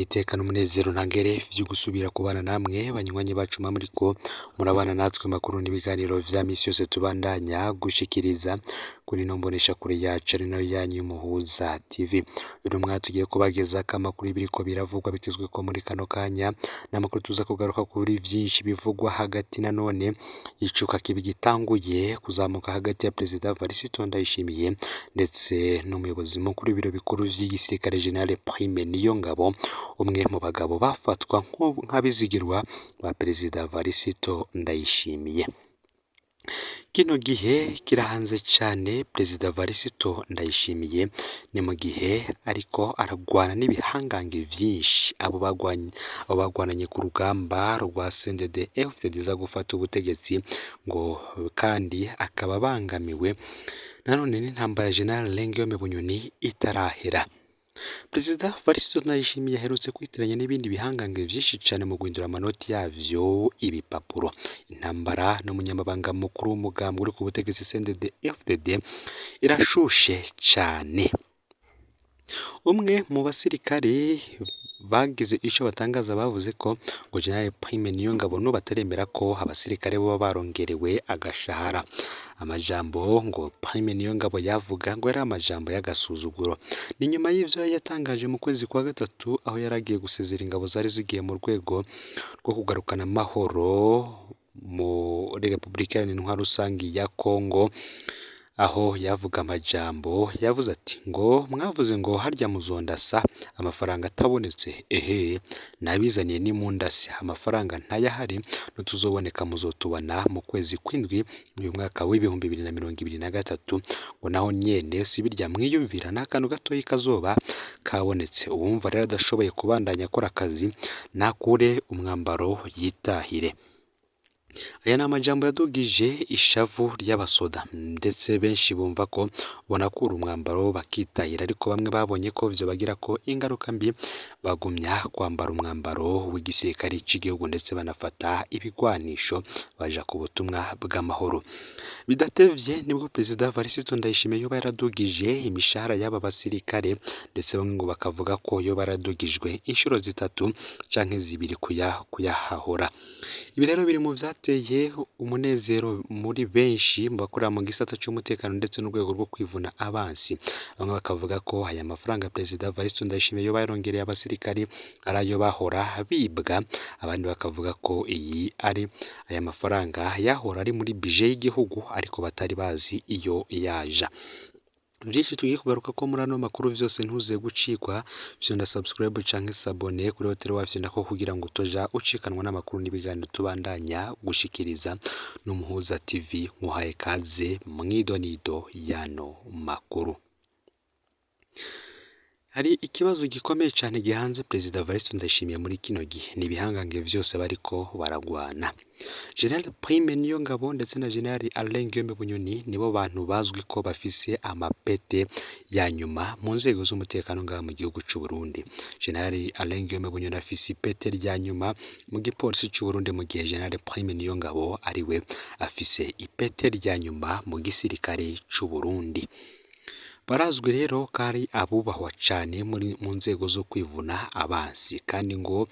Niteka n'umunezero ntangere vyo gusubira kubana namwe banywanyi bacu muriko murabana natwe makuru n'ibiganiro vya misi yose tubandanya gushikiriza kuri ino mboneshakure yacu ari nayo yanyu Muhuza TV. Uyu mwanya tugiye kubagezako amakuru y'ibiriko biravugwa bigezweko muri kano kanya, n'amakuru tuza kugaruka kuri vyinshi bivugwa hagati nanone icuka kibi gitanguye kuzamuka hagati ya Perezida Varisito Ndayishimiye ndetse n'umuyobozi mukuru w'ibiro bikuru vy'igisirikare General Prime Niyongabo, umwe mu bagabo bafatwa nk'abizigirwa ba Perezida Varisito Ndayishimiye. Kino gihe kirahanze cane Perezida Varisito Ndayishimiye, ni mu gihe ariko aragwana n'ibihangange vyinshi abo bagwananye ku rugamba rwa CNDD-FDD iza gufata ubutegetsi, ngo kandi akaba abangamiwe nanone n'intambara ya General Guillaume Bunyoni itarahera. Perezida Varisito Ndayishimiye aherutse kwitiranya n'ibindi bihangange vyinshi cane mu guhindura amanoti yavyo ibipapuro. Intambara n'umunyamabanga mukuru w'umugambi uri ku butegetsi CNDD-FDD irashushe cane. Umwe mu basirikare bagize ico batangaza bavuze ko ngo General Prime Niyongabo n'ubu ataremera ko abasirikare boba barongerewe agashahara. Amajambo ngo Prime Niyongabo yavuga ngo yari amajambo y'agasuzuguro. Ni nyuma y'ivyo yatangaje mu kwezi kwa gatatu aho yari agiye gusezera ingabo zari zigiye mu rwego rwo kugarukana amahoro muri Repubulika Iharanira Intwaro Rusangi ya Kongo, aho yavuga amajambo yavuze ati ngo mwavuze ngo harya muzondasa amafaranga atabonetse, ehe nabizaniye nimundase amafaranga ntayahari nutuzoboneka muzotubona mu kwezi kw'indwi uyu mwaka w'2023, ngo naho nyene si birya mwiyumvira n'akantu gatoyi kazoba kabonetse. Uwumva rero adashoboye kubandanya akora akazi nakure umwambaro yitahire. Aya ni amajambo yadugije ishavu ry'abasoda ndetse benshi bumva ko bonakura umwambaro bakitahira, ariko bamwe babonye ko vyobagirako ingaruka mbi bagumya kwambara umwambaro w'igisirikare c'igihugu ndetse banafata ibigwanisho baja ku butumwa bw'amahoro. Bidatevye nibwo Perezida Varisito Ndayishimiye yoba yaradugije imishahara y'aba basirikare, ndetse bamwe ngo bakavuga ko yoba yaradugijwe inshuro zitatu canke zibiri kuyahahora. Ibi rero biri mu vyateye umunezero muri benshi mu bakorera mu gisata c'umutekano ndetse n'urwego rwo kwivuna abansi. Bamwe bakavuga ko aya mafaranga Perezida Varisito Ndayishimiye yoba yarongereye abasirikare ari ayo bahora bibwa, abandi bakavuga ko iyi ari aya mafaranga yahora ari muri bije y'igihugu ariko batari bazi iyo yaja. Vyinshi tugiye kugaruka ko muri ano makuru vyose ntuze gucikwa, vyonda subscribe canke s'abonner kuri hoteli wafyondako kugira ngo utoja ucikanwa n'amakuru n'ibiganiro tubandanya gushikiriza n'Umuhuza TV. Nkuhaye kaze mwidonido y'ano makuru. Hari ikibazo gikomeye cane gihanze Perezida Varisito Ndayishimiye muri kino gihe, ni ibihangange vyose bariko baragwana. General Prime Niyongabo ndetse na General Alain Guillaume Bunyoni nibo bantu bazwi ko bafise amapete ya nyuma mu nzego z'umutekano ngaha mu gihugu c'u Burundi. General Alain Guillaume Bunyoni afise ipete rya nyuma mu gipolisi c'u Burundi, mu gihe General Prime Niyongabo ariwe afise ipete rya nyuma mu gisirikare c'u Burundi. Barazwi rero ko ari abubahwa cane mu nzego zo kwivuna abansi, kandi ngo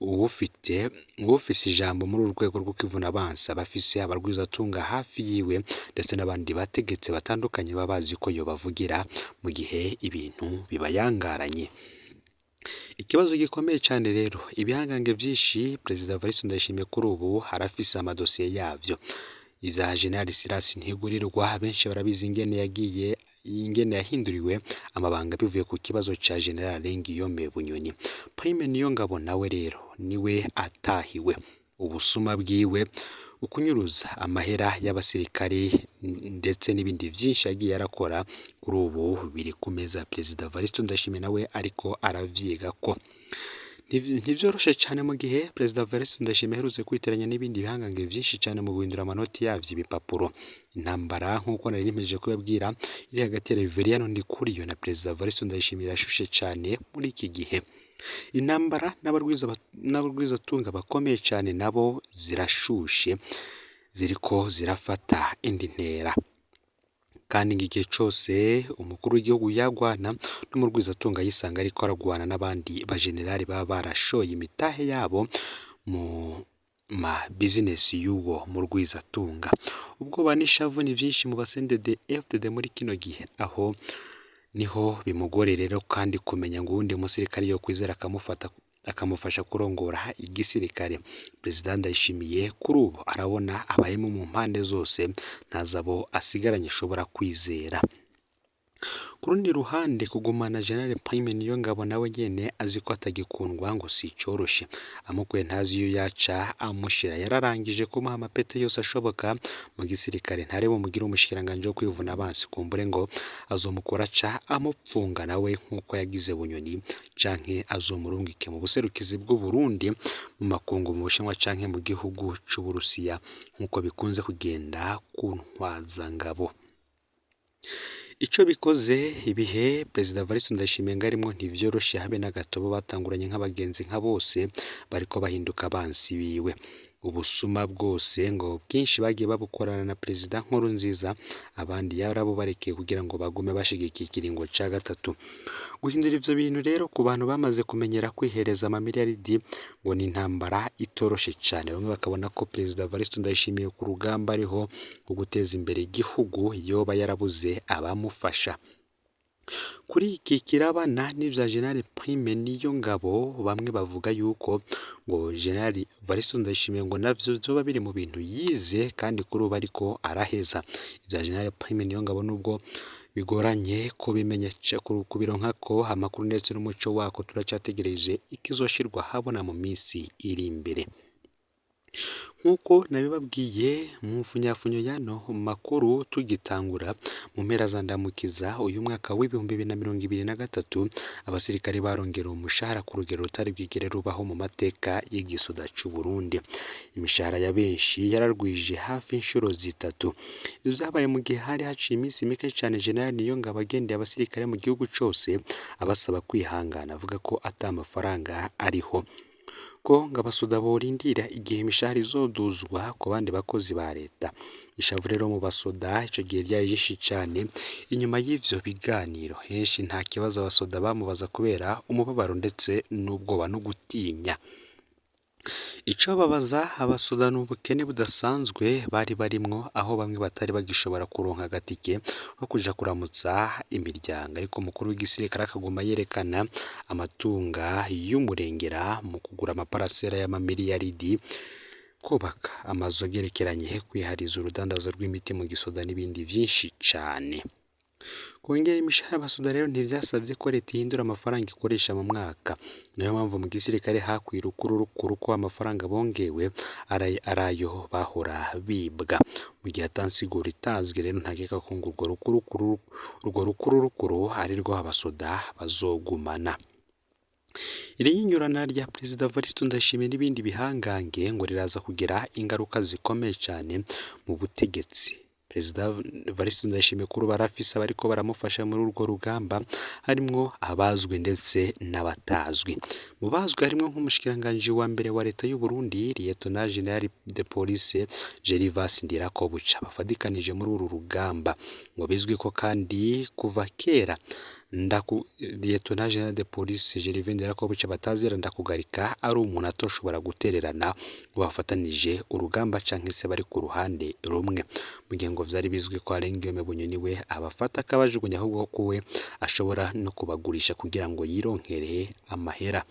uwufise ijambo muri uru rwego rwo kwivuna abansi aba afise abarwizatunga hafi yiwe ndetse n'abandi bategetsi batandukanye baba bazi ko yobavugira mu gihe ibintu bibayangaranye. Ikibazo gikomeye cane rero, ibihangange vyinshi Perezida Varisito Ndayishimiye kuri ubu arafise amadosiye yavyo. Ivya General Silas Ntigurirwa benshi barabizi ingene yagiye ingene yahinduriwe amabanga bivuye ku kibazo ca General Guillaume Bunyoni. Prime Niyongabo nawe rero niwe atahiwe ubusuma bwiwe, ukunyuruza amahera y'abasirikare ndetse n'ibindi vyinshi yagiye arakora, kuri ubu biri ku meza ya Perezida Varisito Ndayishimiye nawe ariko aravyigako. Ntivyoroshe cane mu gihe Perezida Varisito Ndayishimiye aherutse kwiteranya n'ibindi bihangange vyinshi cane mu guhindura amanoti yavyo ibipapuro. Intambara nk'uko nari nimpejeje kubabwira iri hagati ya Reveriyano Ndikuriyo na Perezida Varisito Ndayishimiye irashushe cane muri iki gihe. Intambara n'abarwizatunga bakomeye cane nabo zirashushe, ziriko zirafata indi ntera. Kandi ngo igihe cose umukuru w'igihugu yagwana n'umurwizatunga yisanga ariko aragwana n'abandi bajenerali baba barashoye imitahe yabo mu ma bizinesi y'uwo murwizatunga. Ubwoba n'ishavu ni vyinshi mu ba CNDD FDD muri kino gihe, aho niho bimugore rero kandi kumenya ngo uwundi musirikare yokwizera akamufata akamufasha kurongora igisirikare. Perezida Ndayishimiye kuri ubu arabona abayemo mu mpande zose, ntazabo asigaranye ashobora kwizera. Ku rundi ruhande, kugumana General Prime Niyongabo nawe nyene azi ko atagikundwa ngo si icoroshe. Amukuye ntazi iyo yaca amushira. Yararangije kumuha amapete yose ashoboka mu gisirikare, ntare bumugire umushikiranganji wo kwivuna abansi, kumbure ngo azomukora aca amupfunga nawe nk'uko yagize Bunyoni, canke azomurungike mu buserukizi bw'Uburundi mu makungu mu Bushinwa canke mu gihugu c'Uburusiya nk'uko bikunze kugenda ku ntwazangabo. Ico bikoze, ibihe Perezida Evariste Ndayishimiye arimwo ntivyoroshe habe na gato. Bo batanguranye nk'abagenzi nka bose bariko bahinduka abansi biwe. Ubusuma bwose ngo bwinshi bagiye babukorana na Perezida Nkurunziza, abandi yarabubarekeye kugira ngo bagume bashigikiye ikiringo ca gatatu. Guhindura ivyo bintu rero ku bantu bamaze kumenyera kwihereza amamiliyaridi ngo ni intambara itoroshe cane. Bamwe bakabona ko Perezida Evariste Ndayishimiye ku rugamba ariho rwo guteza imbere igihugu yoba yarabuze abamufasha. Kuri iki kirabana n'ivya General Prime Niyongabo, bamwe bavuga yuko ngo General Evariste Ndayishimiye ngo navyo vyoba biri mu bintu yize kandi kuri ubu ariko araheza. Ivya General Prime Niyongabo nubwo bigoranye kubimenya kubironkako amakuru ndetse n'umuco wako, turacategereje ikizoshirwa habona mu minsi iri imbere. Nk'uko nabibabwiye mu mfunyafunyo y'ano makuru tugitangura, mu mpera za Ndamukiza uyu mwaka w'2023, abasirikare barongerewe umushahara ku rugero rutari bwigere rubaho mu mateka y'igisoda c'Uburundi. Imishahara ya benshi yararwije hafi inshuro zitatu. Ivyo vyabaye mu gihe hari haciye iminsi mike cane General Niyongabo agendeye abasirikare mu gihugu cose abasaba kwihangana, avuga ko ata mafaranga ariho, ko ngo abasoda borindira igihe imishahara izoduzwa ku bandi bakozi ba leta. Ishavu rero mu basoda ico gihe ryari ryinshi cane. Inyuma y'ivyo biganiro henshi nta kibazo abasoda bamubaza kubera umubabaro ndetse n'ubwoba no gutinya. Ico babaza abasoda ni ubukene budasanzwe bari barimwo, aho bamwe batari bagishobora kuronka agatike ko kuja kuramutsa imiryango, ariko umukuru w'igisirikare akaguma yerekana amatunga y'umurengera mu kugura amaparasera y'amamiliyaridi, kubaka amazu agerekeranye, kwihariza urudandazo rw'imiti mu gisoda n'ibindi vyinshi cane. Kongera imishahara abasoda rero ntivyasavye ko leta ihindura amafaranga ikoresha mu mwaka. Niyo mpamvu mu gisirikare hakwiye urukururukuru ko amafaranga bongewe ari ayo bahora bibwa. Mu gihe ata nsiguro itazwi rero, ntakeka ko ngo urwo rukururukuru arirwo abasoda bazogumana. Iri yinyurana rya Perezida Evariste Ndayishimiye n'ibindi bihangange ngo riraza kugira ingaruka zikomeye cane mu butegetsi. Perezida Evariste Ndayishimiye kuri ubu arafise abariko baramufasha muri urwo rugamba, harimwo abazwi ndetse n'abatazwi. Mu bazwi harimwo nk'umushikiranganji wa mbere wa leta y'u Burundi, Lieutenant General de Police Gervas Ndirakobuca, bafadikanije muri uru rugamba. Ngo bizwi ko kandi kuva kera Lieutenant General de Police Gervais Ndirakobuca batazira Ndakugarika ari umuntu atoshobora gutererana ngo bafatanije urugamba canke se bari ku ruhande rumwe. Mu gihe ngo vyari bizwi ko Alain Guillaume Bunyoni we abafata akabajugunya, ahubwo ko we ashobora no kubagurisha kugira ngo yironkere amahera.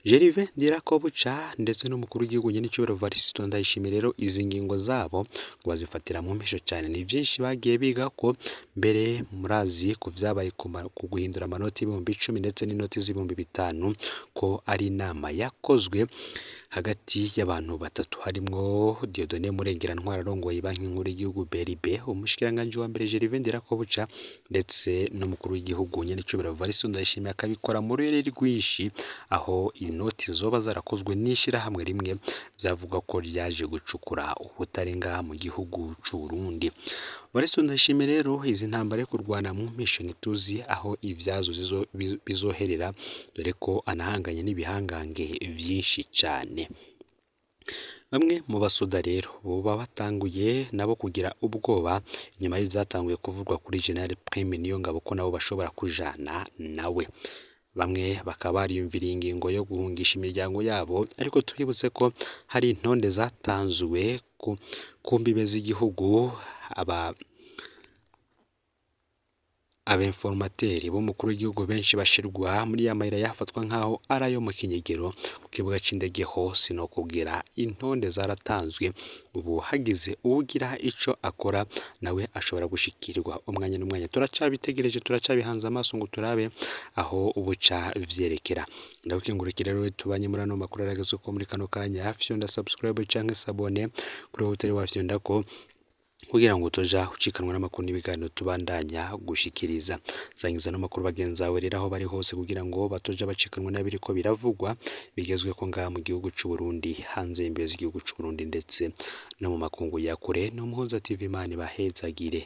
Gervais Ndirakobuca ndetse n'umukuru w'igihugu nyenicubahiro Evariste Ndayishimiye rero izi ngingo zabo ngo bazifatira mu mpisho cane. Ni vyinshi bagiye biga ko mbere, murazi ku vyabaye ku guhindura amanoti 10.000 ndetse n'inoti z'5.000, ko ari inama yakozwe hagati y'abantu batatu harimwo Dieudonné Murengerantwari arongoye Banki Nkuru y'igihugu BRB, umushikiranganji wa mbere Gervais Ndirakobuca ndetse n'umukuru w'igihugu nyenicubahiro Evariste Ndayishimiye, akabikora mu rurere rwinshi, aho inoti zoba zarakozwe n'ishirahamwe rimwe vyavugwa ko ryaje gucukura ubutare ngaha mu gihugu c'Uburundi. Evariste Ndayishimiye rero izi ntambara yo kurwana mu mpisho ntituzi aho ivyazo bizoherera, dore ko anahanganye n'ibihangange vyinshi cane. Bamwe mu basoda rero boba batanguye nabo kugira ubwoba inyuma y'ivyatanguye kuvugwa kuri General Prime Niyongabo ko nabo bashobora kujana nawe. Bamwe bakaba bariyumviriye ingingo yo guhungisha imiryango yabo, ariko tuributse ko hari intonde zatanzwe ku mbibe z'igihugu, aba abenformateri b'umukuru w'igihugu benshi bashirwa muri ya mayira yafatwa nk'aho ari ayo mu kinyegero. Ku kibuga c'indege hose nokubwira intonde zaratanzwe, ubu hagize uwugira ico akora nawe ashobora gushikirwa umwanya n'umwanya. Turacabitegereje, turacabihanze amaso ngo turabe aho buca vyerekera. Ndagukengurukira rero tubanye muri ano makuru aragezweho muri kano kanya. Fyonda subscribe canke s'abonner kuri wowe utari wafyondako, kugira ngo utoja ucikanwa n'amakuru n'ibiganiro tubandanya gushikiriza. Sangiza n'amakuru bagenzi bawe rero aho bari hose, kugira ngo batoja bacikanwa n'abiriko biravugwa bigezweko ngaha mu gihugu c'u Burundi, hanze y'imbibe z'igihugu c'u Burundi, ndetse no mu makungu ya kure. No Muhoza TV, Imana ibahezagire.